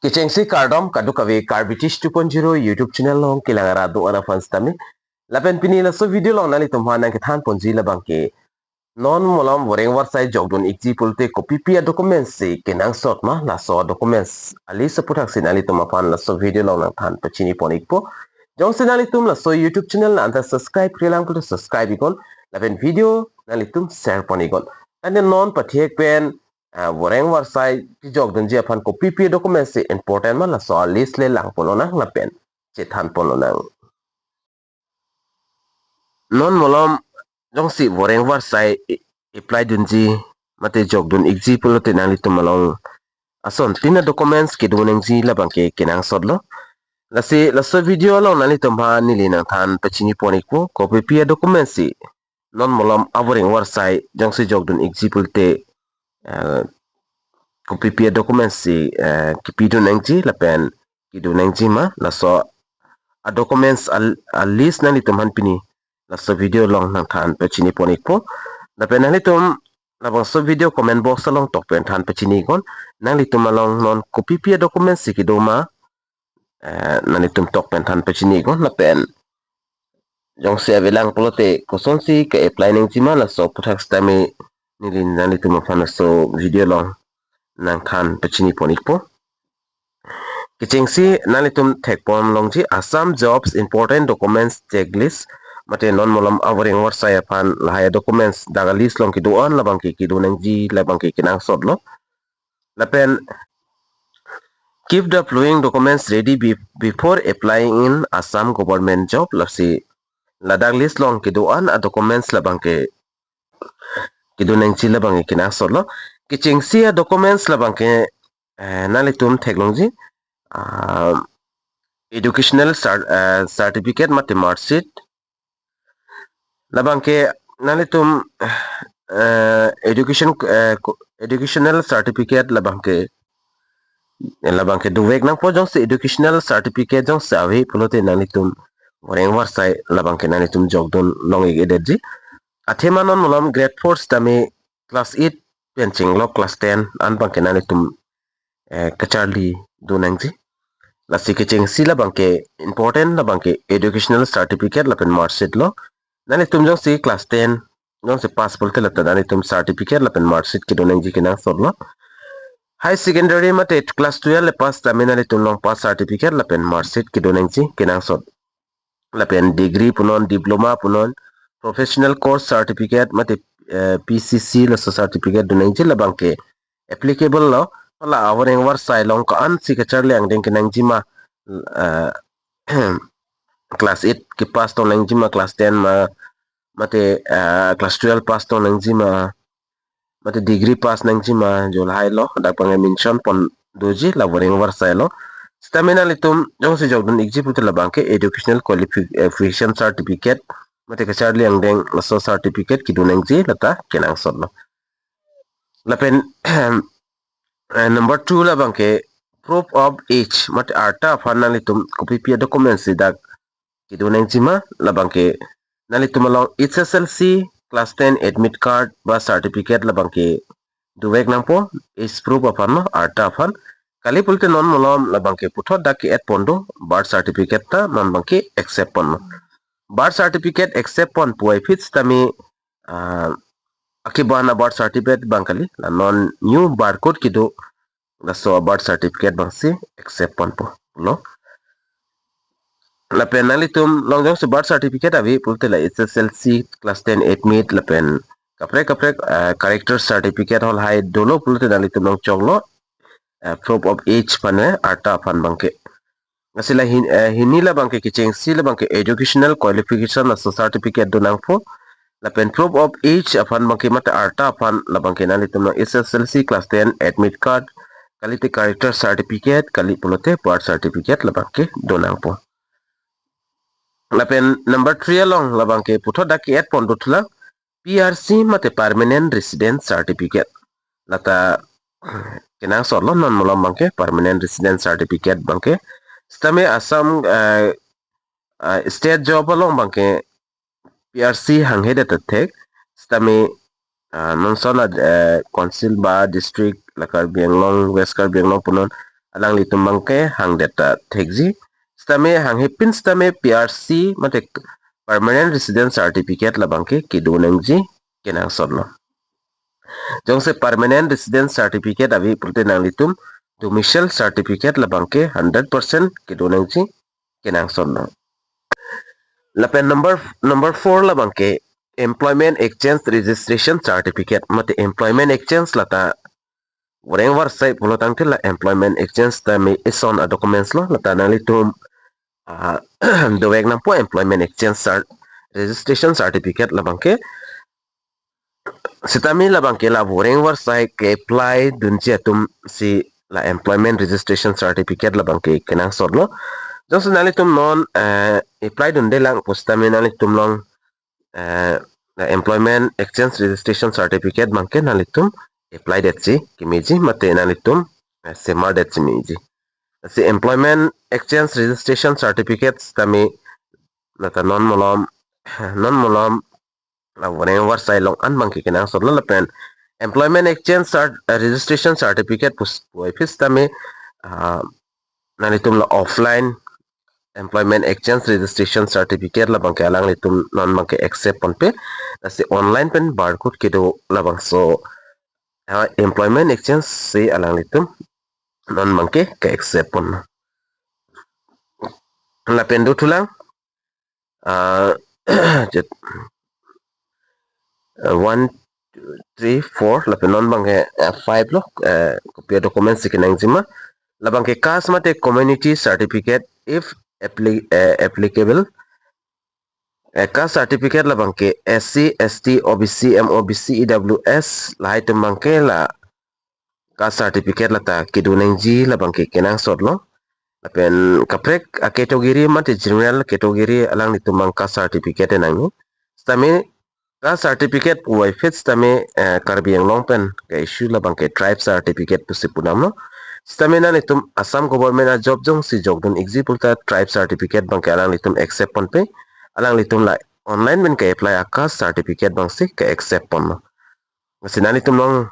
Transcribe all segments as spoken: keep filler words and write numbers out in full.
Kechengsi kardom kadokave Karbi Tish two point zero YouTube channel along kelang arat do-an aphan sitame. Lapen pini laso video along nanglitum aphan nangkethan ponji labangke non malom voreng varsai jokdun ikji pulote kopipi a-documents si kenangsot ma, laso documents a-list aputhaksi nanglitum aphan laso video along nangthan pachini pon ikpo. Jongsi nanglitum laso YouTube channel nangta subscribe-re lang pulote subscribe iknon, lapen video nanglitum share pon iknon. Tangte non pathek pen ah, voreng varsai kejokdunji aphan kopipi documents si important ma, laso a-list le lang pon lonang lapen chethan pon lonang. Non malom jongsi voreng varsai i-, apply dunji mate jokdun ikji pulote nanglitum along asontin a-documents kedo nangji labangke kenangsotlo. Lasi laso video along nanglitum aphan neli nangthan pachini pon ikpo, kopipi a-documents si non malom avoreng varsai jongsi jokdun ikji pulote, eh, kopipi a-documents si, eh, kepidun nangji lapen kedo nangji ma, laso a-documents a-, a-list nanglitum aphan pini laso video along nangthan pachini pon ikpo. Lapen nanglitum labangso video comment box along tok pen than pachini iknon, nanglitum along non kopipi a-documents si kedo ma, eh, nanglitum tok pen than pachini iknon, lapen jongsi avelang pulote kosonsi ke-apply nangji ma, laso aputhak sitame neli nanglitum aphan laso video along nangthan pachini pon ikpo. Kechengsi nanglitum thek pon longji Assam Jobs Important Documents Checklist, mate non malom avoreng varsai aphan lahai documents dak a-list along kedo-an labangke kedo nangji labangke kenangsotlo. Lapen keep the following documents ready be-, before applying in Assam government job, lasi ladak list along kedo-an a-documents labangke kedo nangji labangke kenangsotlo. Kechengsi a-documents labangke, eh, nanglitum theklongji, ah, educational cer-, eh, certificate mate marksheet. Labangke nanglitum, eh, education, eh, ko-, educational certificate labangke, labangke dovek nangpo. Jongsi educational certificate jongsi ave pulote nanglitum voreng varsai labangke nanglitum jokdun long-ik-edetji. Athema non malom grade four sitame class eight pen chenglok class ten an abangke nanglitum, eh, kacharlidun nangji. Lasi kechengsi labangke important labangke educational certificate lapen marksheet lo. Nanglitum jongsi class ten jongsi pass pulote lata nanglitum certificate lapen marksheet kedo nangji kenangsotlo. High secondary mate class twelve le pass sitame nanglitum long pass certificate lapen marksheet kedo nangji kenangsot. Lapen degree punon, diploma punon, professional course certificate mate, eh, P C C laso certificate do nangji, labangke applicable lo. Hala avoreng varsai along ko-ansi kacharli angdeng kenangji ma, eh, class eight kepass tong nangji ma, class ten ma, mate, eh, class twelve pass tong nangji ma, mate degree pass nangji ma, jo lahai lo, dak abangke mention pon doji la voreng varsai lo. Sitame nanglitum jongsi jokdun-ikji pulote labangke educational qualification certificate mate kacharli angdeng laso certificate kedo nangji lata kenangsotlo. Lapen, eh, number two labangke proof of age mate arta aphan nanglitum kopipi a-documents si dak kedo nangji ma, labangke nanglitum along H S L C class ten admit card ba certificate labangke dovek nangpo, age proof aphan lo, arta aphan. Kali pulote non malom labangke puthot dak ke-add pon do, birth certificate ta non abangke accept ponlo. Birth certificate accept pon puvoiphit sitame, ah, akeban a-birth certificate abang kali, la non new barcode kedo laso birth certificate abangsi accept ponpo lo. Lapen nanglitum along jongsi birth certificate ave pulote la H S L C class ten admit lapen kaprek kaprek, ah, character certificate halahai dolo pulote nanglitum along choklo, ah, proof of age aphan, eh, arta aphan abangke. Lasi la hin-, eh, hini labangke kechengsi labangke educational qualification laso certificate do nangpo. Lapen proof of age aphan abangke mate arta aphan labangke nanglitum along H S L C class ten admit card, kalite character certificate, kali pulote birth certificate labangke do nangpo. Lapen number three along labangke puthot dak ke-add pon dothulang P R C mate permanent resident certificate. Lata kenangsotlo non malom abangke permanent resident certificate abangke. Sitame Assam, eh, eh, state job along abangke P R C hanghedet thek. Sitame, ah, non son a, eh, council ba district la Karbi Anglong, West Karbi Anglong punon alanglitum abangke hangdet ta thekji. Sitame hanghe pin sitame P R C mate Permanent Resident Certificate labangke kedo nangji kenangsotlo. Jongsi Permanent Resident Certificate ave pulote nanglitum Domicile Certificate labangke hundred percent kedo nangji kenangsotlo. Lapen number number four labangke Employment Exchange Registration Certificate mate Employment Exchange lata voreng varsai pulo tangte la Employment Exchange tame ison a-documents lo, lata nanglitum ah, dovek nangpo Employment Exchange Cer-, Registration Certificate labangke. Sitame labangke la voreng varsai ke-apply dunji atumsi la Employment Registration Certificate labangke kenangsotlo. Jongsi nanglitum non eh, apply dundelang pusitame nanglitum along eh, la Employment Exchange Registration Certificate abangke nanglitum apply detsi kemeji mate nanglitum eh, semar detsi meji. Si Employment Exchange Registration Certificate sitame lata non malom non malom la voreng varsai along an abangke kenangsotlo. Lapen Employment Exchange Cert-, eh, Registration Certificate pus-, puvoiphit sitame ah, nanglitum la offline Employment Exchange Registration Certificate labangke alanglitum non abangke accept ponpe. Lasi online pen barcode kedo labangso ah, Employment Exchange si alanglitum non abangke ke-accept pon. Lapen dothulang ah, jet, ah, one, two, three, four, lapen non abangke eh, five lo, eh, kopi a-documents si kenangjima. Labangke caste mate community certificate if appli-, eh, applicable. Eh, caste certificate labangke S C, S T, O B C, M O B C, E W S, lahai atum abangke la caste certificate lata kedo nangji labangke kenangsotlo. Lapen kaprek a-category mate general category alanglitum abang caste certificate nangji. Sitame caste certificate puvoiphit sitame eh, Karbi Anglong pen ke-issue labangke tribe certificate pusi pudamlo. Sitame nanglitum Assam government a-job jongsi jokdun-ikji pulote tribe certificate abangke alanglitum accept ponpe. Alanglitum la online pen ke-apply a-caste certificate abangsi ke-accept ponlo. Lasi nanglitum along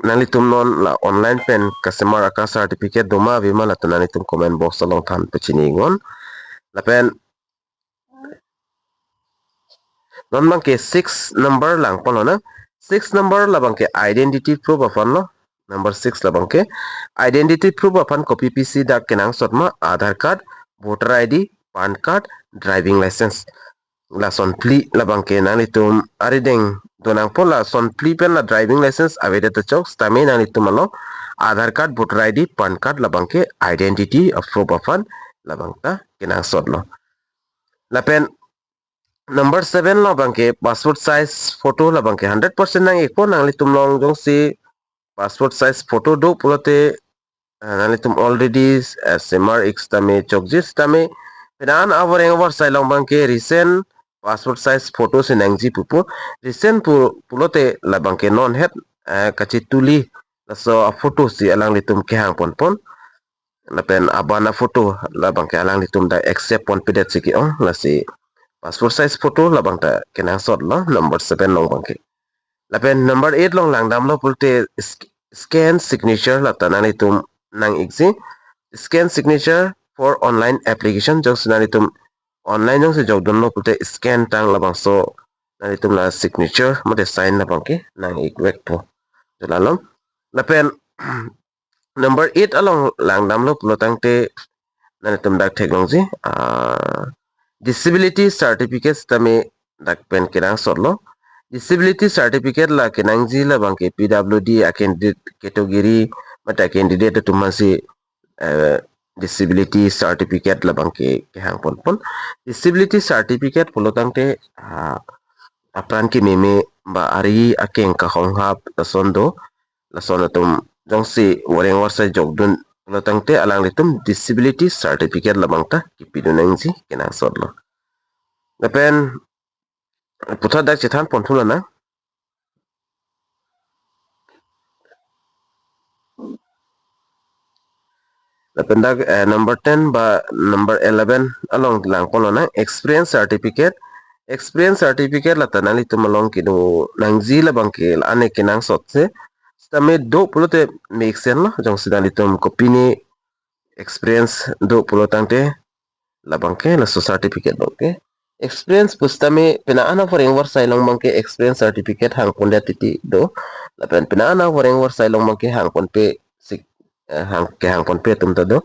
nanglitum non la online pen kasemar a-caste certificate doma avema latum nanglitum comment box along than pachini iknon. Lapen non abangke six number lang ponlo na. Six number labangke identity proof aphan lo. Number six labangke identity proof aphan kopi pisi dak kenangsotma, Aadhaar card, voter I D, PAN card, driving license. Lason phli labangke nanglitum arideng donangpo, lason phli pen la driving license avedet ta chok, sitame nanglitum along Aadhaar card, voter I D, PAN card labangke identity proof aphan labangta kenangsotlo. Lapen number seven labangke passport size photo labangke hundred percent nang-ikpo. Nanglitum along jongsi passport size photo do pulote ah, nanglitum already ah, semar-ik sitame chokji sitame. Penang avoreng avarsai along abangke recent passport size photo si nangji pupo. Recent pu pulote labangke non het ah, kachetuli laso a-photo si alanglitum kehang ponpon. Lapen abana photo labangke alanglitum ta accept ponpedet si ke-ong, lasi passport size photo labangta kenangsotlo number seven along abangke. Lapen number eight along langdamlo pulote sk-, scan signature lata nanglitum nang-ikji. Scan signature for online application, jongsi nanglitum online jongsi jokdunlo pulote scan tang labangso nanglitum la signature mate sign labangke nang-ikvekpo. Dolalom. Lapen number eight along langdamlo pulo tangte nanglitum dak theklongji ah, disability certificate sitame dak pen kenangsotlo. Disability certificate la kenangji labangke P W D a-candidate category mate candidate atum aphansi eh, disability certificate labangke kehang ponpon. Disability certificate pulo tangte ah, apran kememe ba ari akeng kahonghap lason do. Lason atum jongsi voreng varsai jokdun pulo tangte alanglitum disability certificate labangta kepidun nangji kenangsotlo. Lapen puthot dak chethan ponthu lana. Lapen dak eh, number ten ba number eleven along lang ponlo na, experience certificate. Experience certificate lata nanglitum along kedo nangji labangke la-an kenangsotsi. tame do pulote mesen lo, jongsi nanglitum kopine experience do pulo tangte labangke, laso certificate abangke. Experience pusitame penang an avoreng avarsai along abangke experience certificate hangpondet titi do. Lapen penang an avoreng avarsai along abangke hangponpe sik, eh, hang, kehangponpe atum ta do.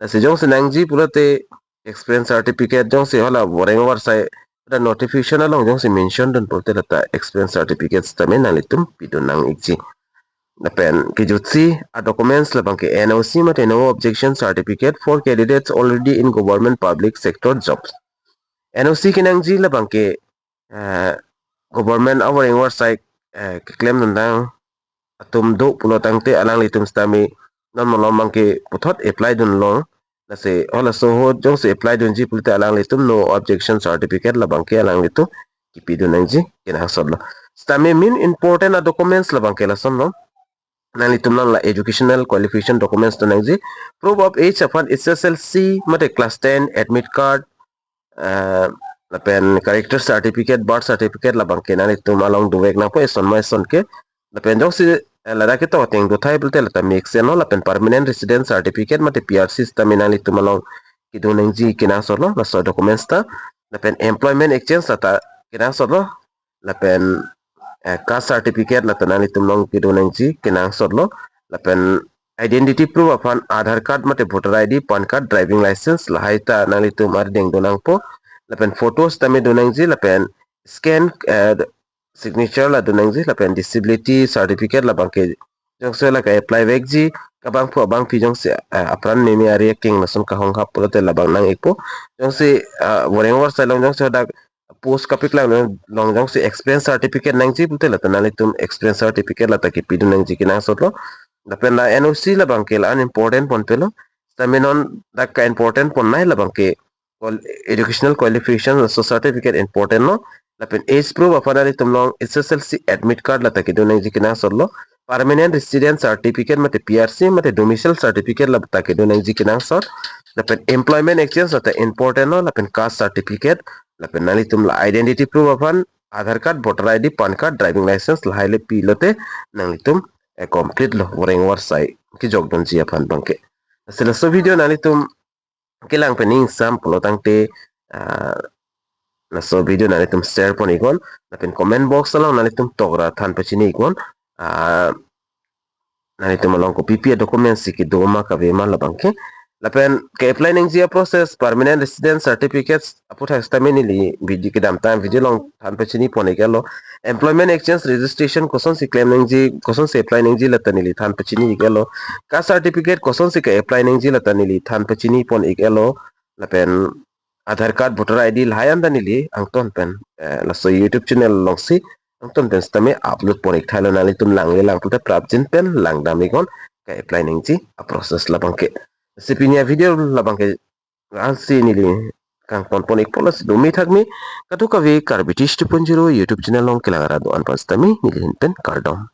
Lasi jongsi nangji pulote experience certificate jongsi hala voreng avarsai dak notification along jongsi mention dun pulote lata experience certificate sitame nanglitum pidun nang-ikji. Lapen kejutsi a-documents labangke N O C mate no objection certificate for candidates already in government public sector jobs. N O C kenangji labangke, eh, government avoreng avarsai, eh, keklem dundang atum do pulo tangte alanglitum sitame non malom abangke puthot apply dunlong. Lasi halaso ahut jongsi apply dunji pulote alanglitum no objection certificate labangke alanglitum kipidun nangji kenangsot lo. Sitame main important a-documents labangke lasonlo. Nanglitum along la educational qualification documents do nangji. Proof of age aphan H S L C mate class ten admit card, eh, lapen character certificate, birth certificate labangke nanglitum along dovek nangpo eson ma eson ke. Lapen jongsi, eh, ladak ketok ateng dothai pulote lata mesen lo, lapen permanent resident certificate mate P R C sitame nanglitum along kedo nangji kenangsot lo, laso documents ta. Lapen employment exchange lata kenangsot lo. Lapen, eh, caste certificate lata nanglitum along kedo nangji kenangsot lo. Lapen identity proof aphan Aadhaar card mate voter I D, PAN card, driving license lahai ta nanglitum arideng do nangpo. Lapen photos tame do nangji, lapen scan, eh, signature la do nangji, lapen disability certificate labangke jongsi la ka-apply vekji, kabangphu abangpi jongsi, eh, apran meme ari akeng lason kahonghap pulote labang nang-ikpo. Jongsi, eh, voreng avarsai along jongsi dak post kapeklang along jongsi experience certificate nangji pulote lata nanglitum experience certificate lata kipidun nangji kenangsot lo. Lapen la N O C labangke la-an important ponpe lo. Sitame non dak ka-important ponnei labangke qual-, educational qualification laso certificate important lo. Lapen age proof aphan nanglitum along H S L C admit card lata kedo nangji kenangsot lo. Permanent resident certificate mate P R C mate domicile certificate lata kedo nangji kenangsot. Lapen employment exchange lata important lo. Lapen caste certificate. Lapen nanglitum la identity proof aphan Aadhaar card, voter I D, PAN card, driving license lahai le pilote nanglitum, eh, complete lo voreng avarsai kejok dunji aphan abangke. Lasi laso video nanglitum kelang pen ingsam pulo tangte, ah, laso video nanglitum share pon-iknon, lapen comment box along nanglitum tokra than pachini-iknon, ah, nanglitum along kopipi a-documents si kedo ma kave ma labangke. Lapen ke-apply nangji a-process, permanent resident certificates aphuthak sitame neli video kedamtang video along than pachini pon-iklo. Employment exchange registration kosonsi klem nangji, kosonsi apply nangji lata neli than pachini-iklo. Caste certificate kosonsi ke-apply nangji lata neli than pachini pon-iklo. Lapen Aadhaar card, voter I D lahai an ta neli angton pen, eh, laso YouTube channel alongsi angton pen sitame upload pon-ik thailo, nanglitum langle lang pulote prapjin pen langdam-iknon ke-apply nangji a-process labangke. Lasi pini a-video labangke ansi neli kangpon pon-ikpo, lasi dumi thakmi kadokave Karbi Tish Tipun Jiro YouTube channel along kelang arat do-an aphan sitame neli ahin pen kardom.